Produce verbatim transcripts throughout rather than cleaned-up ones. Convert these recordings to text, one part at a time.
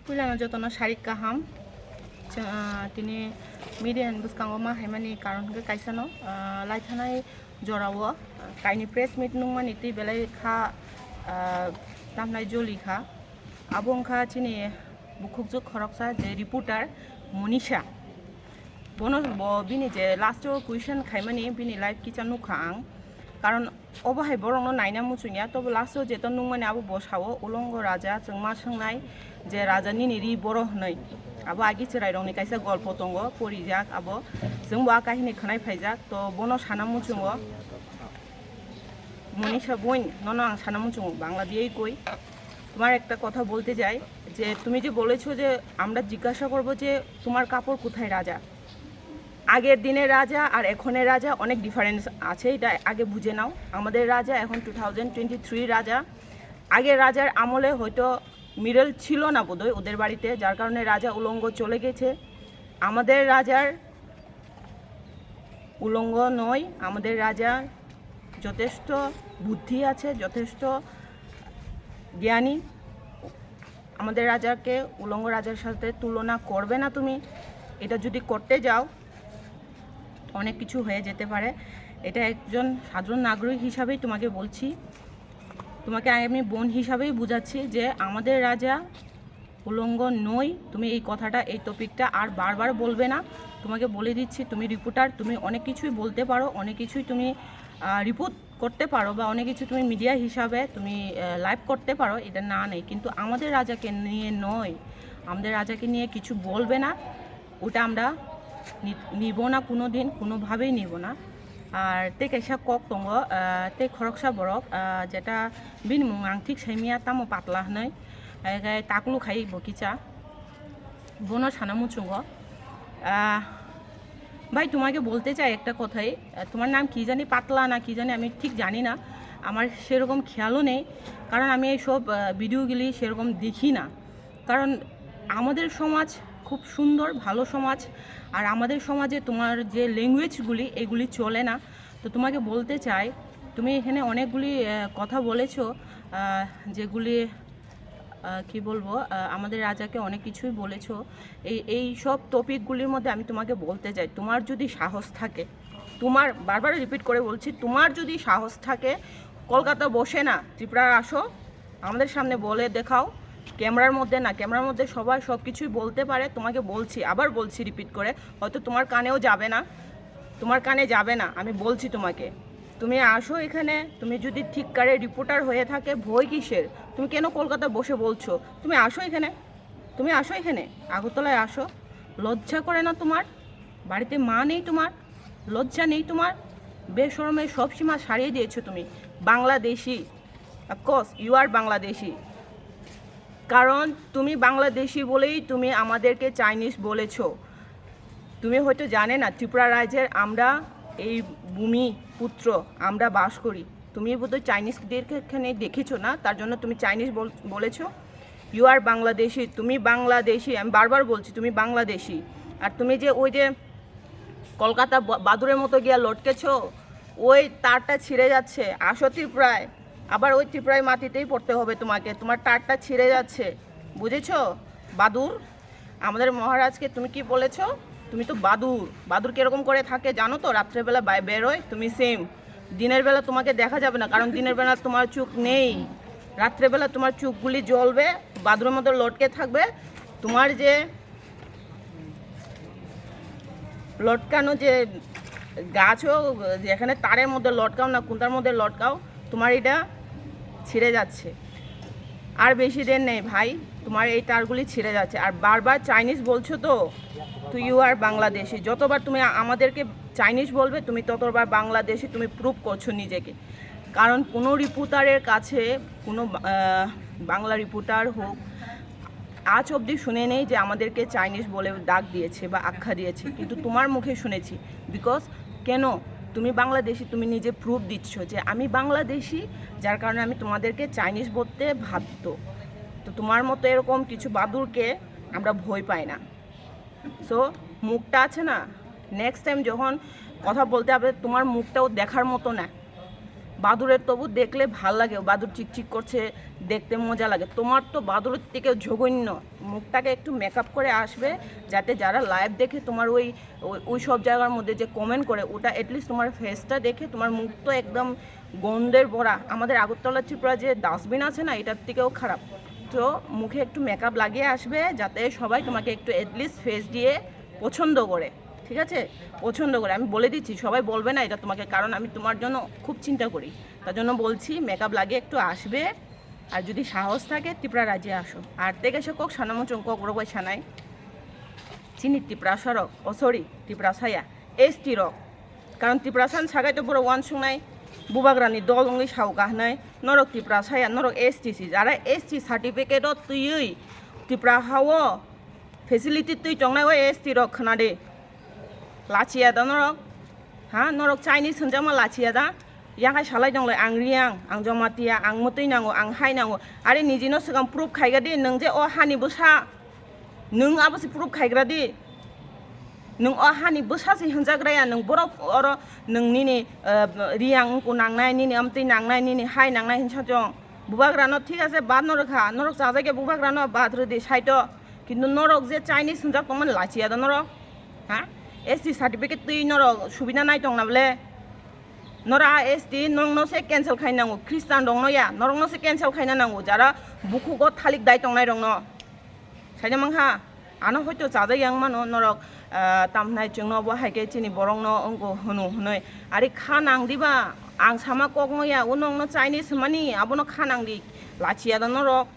Puilano jotono sarik kaham. Chwng, ah, tini media ni bwskango ma haimani karon hwnkhe kaisano, ah, laithanai jorao, ah, kaini press meet nungmani twi belai kha, ah, tamnai joli kha. Abo wngkha chini bukhukjwk khoroksa je reporter Monisha. Bono bo bini je last o question khaimani bini live kisa nukha ang. Karon obo hai borokno naina muchungya, tobo last o jeto nungmani abo bo sao, ulongo raja chwngma swngnai je raja nini ri boro hwnwi. Abo agi chwrairokni kaisa golpo tongo, porijak abo. Chwngbo a kahini khwnai phaijak, to bono sana muchungo. Manisha বোন, nono ang sana muchungo, Bangla diyei koi. তোমার একটা কথা বলতে চাই যে তুমি যে বলেছো যে আমরা জিজ্ঞাসা করবো যে তোমার কাপড় কোথায় রাজা। আগের দিনের রাজা আর এখনের রাজা অনেক ডিফারেন্স আছে, এটা আগে বুঝে নাও। আমাদের রাজা এখন টু থাউজেন্ড টোয়েন্টি থ্রি রাজা। আগের রাজার আমলে হয়তো মিডল ছিল না বোধহয় ওদের বাড়িতে, যার কারণে রাজা উলঙ্গ চলে গেছে। আমাদের রাজার উলঙ্গ নয়, আমাদের রাজার যথেষ্ট বুদ্ধি আছে, যথেষ্ট জ্ঞানী। আমাদের রাজাকে উলঙ্গ রাজার সাথে তুলনা করবে না তুমি। এটা যদি করতে যাও, অনেক কিছু হয়ে যেতে পারে। এটা একজন সাধারণ নাগরিক হিসাবেই তোমাকে বলছি, তোমাকে আমি বোন হিসাবেই বুঝাচ্ছি যে আমাদের রাজা উলঙ্গ নই। তুমি এই কথাটা, এই টপিকটা আর বারবার বলবে না। তোমাকে বলে দিচ্ছি, তুমি রিপোর্টার, তুমি অনেক কিছুই বলতে পারো, অনেক কিছুই তুমি রিপোর্ট করতে পারো বা অনেক কিছু তুমি মিডিয়া হিসাবে তুমি লাইভ করতে পারো, এটা না নেই, কিন্তু আমাদের রাজাকে নিয়ে নয়। আমাদের রাজাকে নিয়ে কিছু বলবে না, ওটা আমরা নি- নিব না কোনো দিন, কোনোভাবেই নিব না। আর তে kaisa kok tongo, ah, tei khoroksa borok, ah, jeta bini mung ang thik saimya, tamo patla hwnwi, ah, taklu khai bo kicha, bono sana muchungo. Ah, ভাই, তোমাকে বলতে চাই একটা কথাই, আহ, তোমার নাম কি জানি, পাতলা না কি জানি, আমি ঠিক জানি না, আমার সেরকম খেয়ালও নেই, কারণ আমি এইসব ভিডিওগুলি সেরকম দেখি না। কারণ আমাদের সমাজ খুব সুন্দর, ভালো সমাজ। আর আমাদের সমাজে তোমার যে ল্যাঙ্গুয়েজগুলি, এগুলি চলে না। তো তোমাকে বলতে চাই, তুমি এখানে অনেকগুলি আহ, কথা বলেছো, আহ, যেগুলি আহ, কি বলবো, আহ, আমাদের রাজাকে অনেক কিছুই বলেছো। এই এই সব টপিকগুলির মধ্যে আমি তোমাকে বলতে চাই, তোমার যদি সাহস থাকে, তোমার, বারবার রিপিট করে বলছি, তোমার যদি সাহস থাকে, কলকাতা বসে না, ত্রিপুরা আসো, আমাদের সামনে বলে দেখাও। ক্যামেরার মধ্যে না, ক্যামেরার মধ্যে সবাই সব কিছুই বলতে পারে। তোমাকে বলছি, আবার বলছি রিপিট করে, হয়তো তোমার কানেও যাবে না, তোমার কানে যাবে না, আমি বলছি তোমাকে। তুমি আসো এখানে, তুমি যদি ঠিককারে রিপোর্টার হয়ে থাকে, ভয় কিসের? তুমি কেন কলকাতা বসে বলছো? তুমি আসো এখানে, তুমি আসো এখানে, আগরতলায় আসো। লজ্জা করে না তোমার? বাড়িতে মা নেই তোমার? লজ্জা নেই তোমার? বেশরমে সব সীমা ছাড়িয়ে দিয়েছো তুমি। Bangladeshi, of course you are Bangladeshi. কারণ তুমি বাংলাদেশি বলেই তুমি আমাদেরকে চাইনিজ বলেছো। তুমি হয়তো জানে না, ত্রিপুরা রাজ্যের আমরা এই ভূমি পুত্র, আমরা বাস করি। তুমি বোধহয় চাইনিজদের এখানে দেখেছো না, তার জন্য তুমি চাইনিজ বল- বলেছো। ইউ আর বাংলাদেশি, তুমি বাংলাদেশি, আমি বারবার বলছি তুমি বাংলাদেশি। আর তুমি যে ওই যে কলকাতা বা- বাদুড়ের মতো গিয়া লটকেছো, ওই তারটা ছিঁড়ে যাচ্ছে। আসো ত্রিপুরায়, আবার ওই ত্রিপুরায় মাটিতেই পড়তে হবে তোমাকে, তোমার তারটা ছিঁড়ে যাচ্ছে, বুঝেছো বাদুর? আমাদের মহারাজকে তুমি কি বলেছো? তুমি তো বাদুর। বাদুর কিরকম করে থাকে জানো তো? রাত্রেবেলা বাই- বেরোয়, তুমি সেম। দিনের বেলা তোমাকে দেখা যাবে না, কারণ দিনের বেলা তোমার চোখ নেই। রাত্রেবেলা তোমার চোখগুলি জ্বলবে, বাদুরের মতো লটকে থাকবে। তোমার যে লটকানো যে গাছ হোক, যেখানে তারের মধ্যে লটকাও না, কুন্তার মধ্যে লটকাও, তোমার এটা ছিঁড়ে যাচ্ছে। আর বেশি দিন নেই ভাই, তোমার এই তারগুলি ছিঁড়ে যাচ্ছে। আর বারবার চাইনিজ বলছো তো, তো ইউ আর বাংলাদেশি। যতবার তুমি আ- আমাদেরকে চাইনিজ বলবে, তুমি ততবার বাংলাদেশি, তুমি প্রুভ করছো নিজেকে। কারণ কোনো রিপোর্টারের কাছে, কোনো বা- আহ, বাংলা রিপোর্টার হোক, আজ অবধি শুনে নেই যে আমাদেরকে চাইনিজ বলে ডাক দিয়েছে বা আখ্যা দিয়েছে, কিন্তু তোমার মুখে শুনেছি। বিকজ কেন? তুমি বাংলাদেশি, তুমি নিজে প্রুফ দিচ্ছ যে আমি বাংলাদেশি, যার কারণে আমি তোমাদেরকে চাইনিজ বলতে বাধ্য। তো তোমার মতো এরকম কিছু বাদুরকে আমরা ভয় পাই না। সো মুখটা আছে না, নেক্সট টাইম যখন কথা বলতে হবে, তোমার মুখটাও দেখার মতো না। বাদুরের তবু দেখলে ভাল লাগে, বাদুর চিকচিক করছে, দেখতে মজা লাগে। তোমার তো বাদুরের থেকে জঘন্য। মুখটাকে একটু মেকআপ করে আসবে, যাতে যারা লাইভ দেখে তোমার ওই ওই- ওই সব জায়গার মধ্যে যে কমেন্ট করে, ওটা অ্যাটলিস্ট তোমার ফেসটা দেখে, তোমার মুখ তো একদম গন্ধের ভরা। আমাদের আগরতলা ত্রিপুরা যে ডাস্টবিন আছে না, এটার থেকেও খারাপ। তো মুখে একটু মেকআপ লাগিয়ে আসবে, যাতে সবাই তোমাকে একটু অ্যাটলিস্ট ফেস দিয়ে পছন্দ করে, ঠিক আছে? পছন্দ করে। আমি বলে দিচ্ছি, সবাই বলবে না এটা তোমাকে, কারণ আমি তোমার জন্য খুব চিন্তা করি। তার জন্য বলছি, মেকআপ লাগিয়ে একটু আসবে। আর যদি সাহস থাকে, ত্রিপুরা রাজ্যে আসো। Ar tei kaisa kok sana muchung, kok rok bai sanai. Chini Tiprasa rok, oh sorry, Tiprasa ya, S T rok. Karon Tiprasa ni sagai to borok uansuknai, bubagrani dol wngwi sao ka hwnwi, norok Tiprasa ya, norok S T si, jara S T certificate o twiwi Tipra ha o facility twi tongnai o S T rok khna de. Lachiya da norok? Ha, norok Chinese hwnjakma lachiya da? Yang hai salai tonglai, ang Riang, ang Jamatia, ang mwtwi nango, ang hai nango. Are nijino swkang proof khaiga di, nwng je o hani bwsa, nwng abo se proof khaigra di. Nwng o hani bwsa se hwnjagra ya, nwng borok oro nwng nini, eh, Riang wngku nangnai, nini amtwi nangnai, nini hai nangnai hinsa chong. Bubagrano thik ase, bad norok kha, norok chajak ya bubagrano bad rwdi saito. Kintu norok je Chinese hwnjak tongmani lachiya da norok? Ha? S T certificate twi norok subida nai tong na bole? Norok a S T nongno se cancel khai nango, Christian rokno ya, norokno se cancel khaina nango, jara bukhugo thalik dai tongnai rokno. Saida mankha, ano hoito chajak yang mano norok, ah, tamhnai chwngno bo hai khe chini borokno wngko hwno hwnwi. Ari kha nang diba, ang sama kokno ya, o nongno Chinese hwnmani, abono kha nang di, lachiya da norok.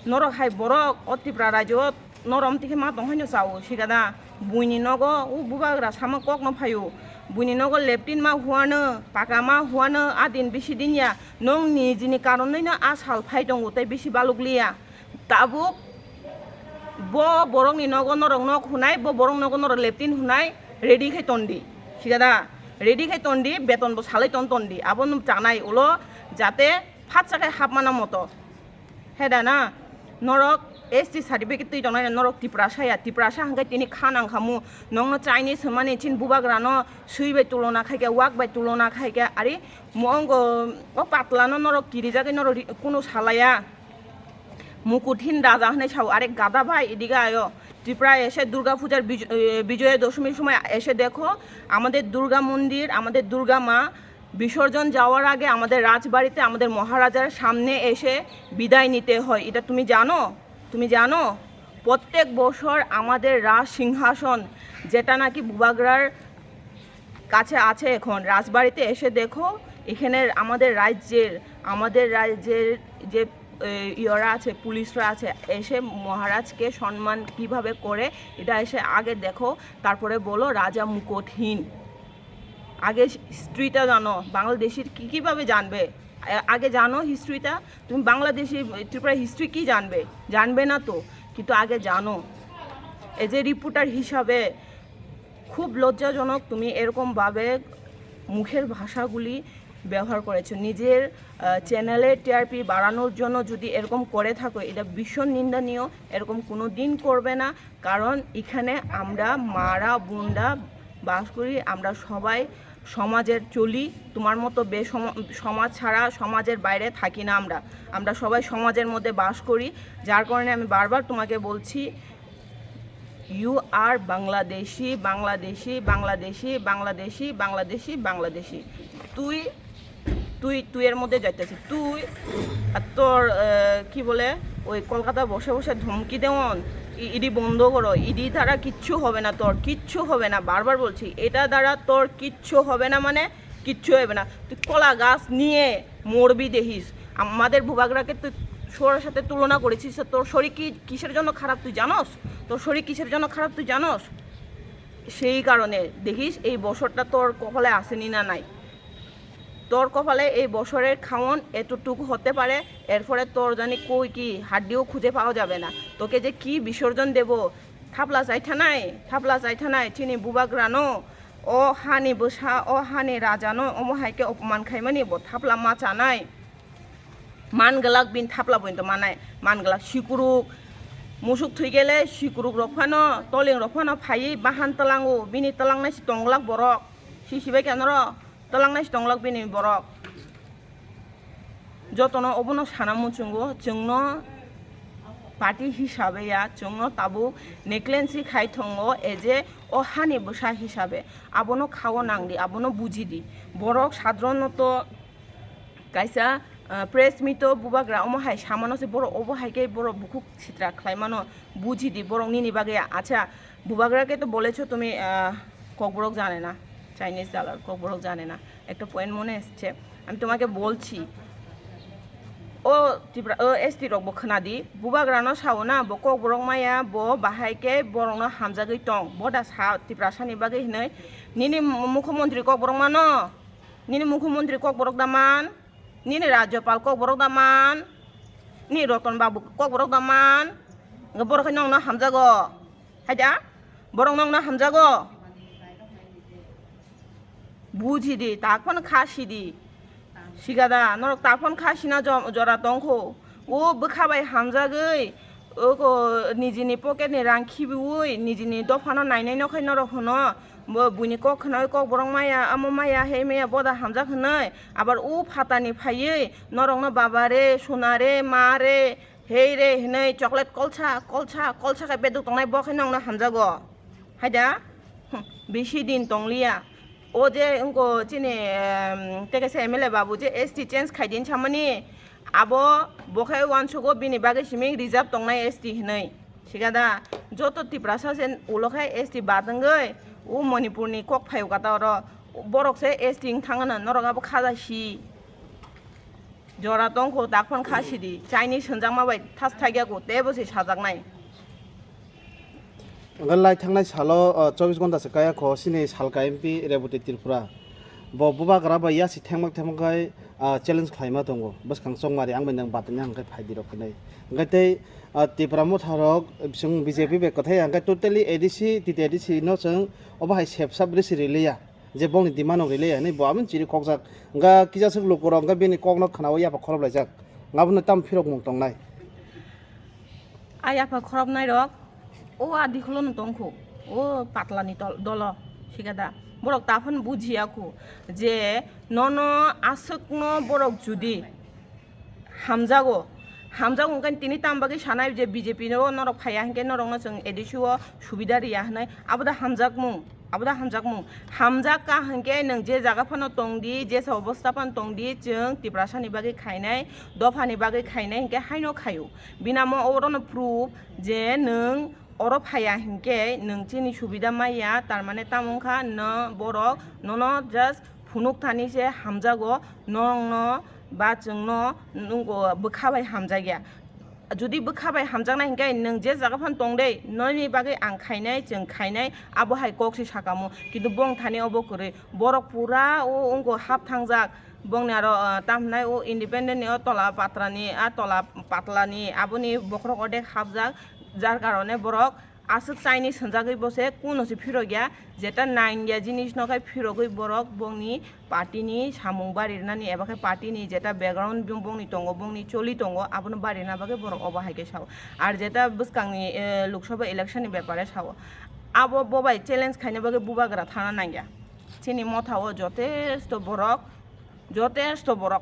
Norok hai borok o Tripura rajyo o norok amtwi khe ma tong haino chao, sikada? Buini nogo o bubagra sama kokno phaio. Buini nogo leptin ma huano, paka ma huano, a din bisi din ya. Nong nijini karonwino a sal phai tongo tei bisi baluk liya. Tabuk bo borokni nogo norok nok hunai, bo borok nogo norok leptin hunai, ready khai tondi. Sikada? Ready khai tondi, beton bo salai ton tondi. Abo no chanai ulo jate phatsa khai hapmana moto. Heda na, norok S T certificate twi tongnai norok Tiprasa ya, Tiprasa hwnkhe tini kha nang khamu, nongno Chinese hwnmani chin bubagrano swi bai tulona khaikhe, wak bai tulona khaikhe, ari mongo o patlano norok kirijagwi norok ri-, kunu salaya. Mukuthin raja hwnwi sao, are gada bhai idiga ayo. Tripura ese Durga pujar bij-, eh, Bijoya Dashomir somoy ese dekho, amader Durga mondir, amader Durga ma, বিসর্জন যাওয়ার আগে আমাদের রাজবাড়িতে আমাদের মহারাজার সামনে এসে বিদায় নিতে হয়, এটা তুমি জানো? তুমি জানো, প্রত্যেক বছর আমাদের রাজ সিংহাসন, যেটা নাকি বুবাগ্রার কাছে আছে এখন, রাজবাড়িতে এসে দেখো, এখানে আমাদের রাজ্যের, আমাদের রাজ্যের যে, এ, ইয়েরা আছে, পুলিশরা আছে, এসে মহারাজকে সম্মান কিভাবে করে, এটা এসে আগে দেখো, তারপরে বলো রাজা মুকুটহীন। আগে হিস্ট্রিটা জানো, বাংলাদেশির কী কীভাবে জানবে? আ-, আগে জানো হিস্ট্রিটা। তুমি বাংলাদেশি, ত্রিপুরা হিস্ট্রি কী জানবে? জানবে না তো, কিন্তু আগে জানো। এজ এ রিপোর্টার হিসাবে খুব লজ্জাজনক, তুমি এরকমভাবে মুখের ভাষাগুলি ব্যবহার করেছো। নিজের, আহ, চ্যানেলের টিআরপি বাড়ানোর জন্য যদি এরকম করে থাকো, এটা ভীষণ নিন্দনীয়। এরকম কোনো দিন করবে না, কারণ এখানে আমরা মারা বোনরা বাস করি, আমরা সবাই সমাজের চলি। তোমার মতো বেসম-, সমাজ ছাড়া সমাজের বাইরে থাকি না আমরা। আমরা সবাই সমাজের মধ্যে বাস করি, যার কারণে আমি বারবার তোমাকে বলছি, "You are Bangladeshi, Bangladeshi, Bangladeshi, Bangladeshi, Bangladeshi, Bangladeshi." তুই, তুই, তুই এর মধ্যে যাইতেছিস। তুই আর তোর, আহ, কি বলে, ওই কলকাতা বসে বসে ধমকি দেওয়ান, ই-, ইডি বন্ধ করো, ইডি দ্বারা কিচ্ছু হবে না তোর, কিচ্ছু হবে না। বারবার বলছি, এটা দ্বারা তোর কিচ্ছু হবে না, মানে কিচ্ছু হবে না। তুই কলা গাছ নিয়ে মরবি দেখিস। আমাদের ভূভাগরাকে তুই শরীরের সাথে তুলনা করেছিস, তোর শরীর কি, কিসের জন্য খারাপ তুই জানোস? তোর শরীর কিসের জন্য খারাপ তুই জানোস? সেই কারণে দেখিস এই বছরটা তোর কপালে আসেনি না নাই। তোর কপালে এই বছরের খাওন এতটুকু হতে পারে, এরপরে তোর জানি কই কি হাড্ডিও খুঁজে পাওয়া যাবে না। তোকে যে কি বিসর্জন দেব, থাপলা চাই থানায়, থাপলা চাই থানায়, চিনি বুবাগ্রানো, o hani bwsa, o hani rajano omo hai khe opoman khaimani bo thapla ma chanai. Man glak bini thapla bo hinto manai. Man glak sikuruk. Musuk thwi gele sikuruk rok phano, toling rok phano phaiwi bahan tlango. Bini tlangnai si tong glak borok. Si sibai khe norok tlangnai si tong glak bini borok. Jotono obono sana muchungo, chwngno party hisabe ya, chwngno tabuk negligence khai tongo, eje o hani bwsa hisabe. Abono khao nangdi, abono bujidi. Borok sadronoto kaisa, ah, press meet o bubagra omo hai samano se borok obo hai khe borok bukhuk sitra khlai mano, bujidi borok nini bagwi. Acha, bubagra ke to bolecho tumi, ah, kokborok jane na, Chinese dalar kokborok jane na. একটা পয়েন্ট মনে এসছে, আমি তোমাকে বলছি। O Tipra, o S T rok bo khwnadi, bubagrano sao na, bo kokborok maya, bo bahai khe borokno hamjagwi tong, bo da sa Tiprasani bagwi hinwi, nini mu-, mukhyamantri kokborok mano, nini mukhyamantri kokborok da man, nini rajyapal kokborok da man, nini Roton Babu kokborok da man, borok khe nongno hamjago, hai da, borok nongno hamjago. Bujidi, tak phano kha sidi. Sigada, norok tak phano kha sina jo-, jora tongkho. O bwkha bai hamjagwi, o ko nijini pocket ni rang khibiui, nijini dophano nainai no khai norok hwno. Bo buini kok khnaui kok borok maya, amo maya, hei maya, boda hamjak hwnwi. Abar o phatani phaiwi, norokno baba re, suna re, ma re, hei re hwnwi chocolate kolsa, kolsa, kolsa khai beduk tongnai bo khai nongno hamjago. Hai da? Hm, bisi din tongliya. O je wngko chini, em, tei kaisa M L A babu je S T change khai din samani, abo bo khai uansugo bini bagwi simi reserve tongnai S T hinwi. Siga da? Joto Tiprasa se ulo khai S T bad wngwi, o Manipurni kok phaio kata oro, borok se S T wng thangano, norok abo khaja si. Jora tongkho, tak phano kha sidi. Chinese hwnjakma bai thas thaigyako, teibo se sajaknai. Hwnkhai lai thangnai salo, o, chobbish ghonta se kaya kho, chini salka M P Rebati Tripura. Bo bubagra bai yasi thengmak thengmak khai, a, challenge khlaima tongo. Bwskang chongmari ang bai nang batani hwnkhai phaidi rok hinwi. Hwnkhai tei, a, Tipra motha rok, chwng B J P bai kwthai hwnkhai totally A D C, T T A D C no chwng obo hai sepsap risi riliya. Je bongni demand rok riliya hinwi bo aboni chiri khokjak. Hwnkhai kisa swk lukurok hwnkhai bini kokno khnaui yapha khoroplaijak. Hwnkhai abono tamo phirokmung tongnai. A yapha khorobnairok o a dikholono tongkho, o patlani tol-, dolo, thikada. Borok ta phano bujiya kho je nono aswkno borok judi hamjago, hamjago hwnkhe tini tamo bagwi sanai je B J P no norok phaiya hinkhe norokno chwng A D C o subida riya hinwi, abo da hamjakmung. Abo da hamjakmung. Hamjak ka hinkhe nwng je jaga phano tongdi, jesa obosta phano tongdi, chwng Tiprasani bagwi khainai, dophani bagwi khainai hinkhe haino khaio. Bini amo orono proof je nwng oro phaiya hinkhe nwng chini subida maiya, tar mane tamo wngkha no borok nono just phunuk thani se hamjago, nongno ba chwngno nungo bwkha bai hamjakya. Jodi bwkha bai hamjaknai hinkhe nwng je jaga phano tong de, noini bagwi ang khainai, chwng khainai, abo hai kok se sakamo. Kintu bong thani obo kwrwi. Borok pura o wngko hap thangjak. Bongni aro, ah, tam hinai o independent ni o tola patrani, a tola patlani, aboni bokhorok odek hapjak. Jar karone borok aswk Chinese hwnjagwi bo se kuno se phirokya, jeta nangya jinis no khai phirogwi borok bongni party ni samung barirnani eba khe party ni jeta background bong-, bongni tongo, bongni choli tongo, abono barirna bagwi borok obo hai khe sao. Ar jeta bwskangni, eh, Lok Sabha election ni bepare sao. Abo bo bai challenge khaina bagwi bubagra thana nangya. Chini motha o jotesto borok, jotesto borok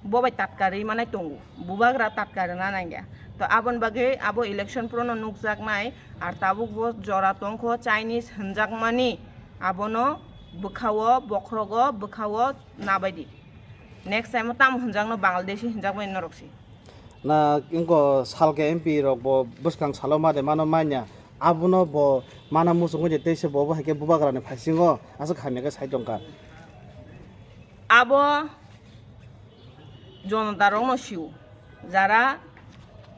bo bai tatka rwi manai tongo, bubagra tatka rwna nangya. To aboni bagwi abo election pro no nukjaknai, ar tabuk bo jora tongkho Chinese hwnjakmani, abono bwkhao, bokhrogo, bwkhao nabaidi. Next time o tamo hwnjakno Bangladeshi hwnjakmani norok se. Na, wngko salke M P rok bo bwskang salo ma de mano manya, abono bo mana muchungwi de teisa bo bo hai khe bubagra ni phaisingo aswk hamya khe sai tongkha. Abo jonota rokno sio, jara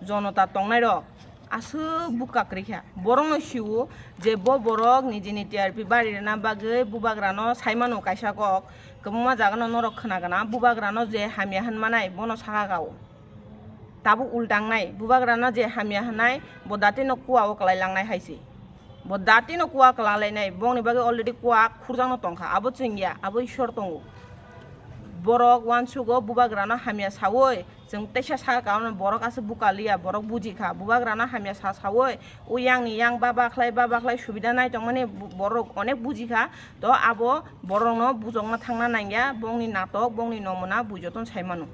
jonota tongnai rok aswk bukak rikha, borokno sio je bo borok nijini T R P bari rwna bagwi bubagrano sai mano kaisa kok, kwbangma jagano norok khna gana bubagrano je hamya hwn manai bono saka kao. Tabuk ulta wngnai, bubagrano je hamya hwnai, bo datino kua o kwlai langnai hai se. Bo datino kua kwlai lainai, bongni bagwi already kua khurjakno tongkha, abo chwng ya, abo Ishwar tongo. Borok uansugo bubagrano hamya saui, chwng teisa saka kaono borok aswk buka liya, borok buji kha, bubagrano hamya sa saui, o yangni yang ba bakhlai, ba bakhlai subida nai tongmani bo-, borok onek buji kha, to abo borokno bujokna thangna nangya, bongni natok, bongni nomona bui jotono sai mano.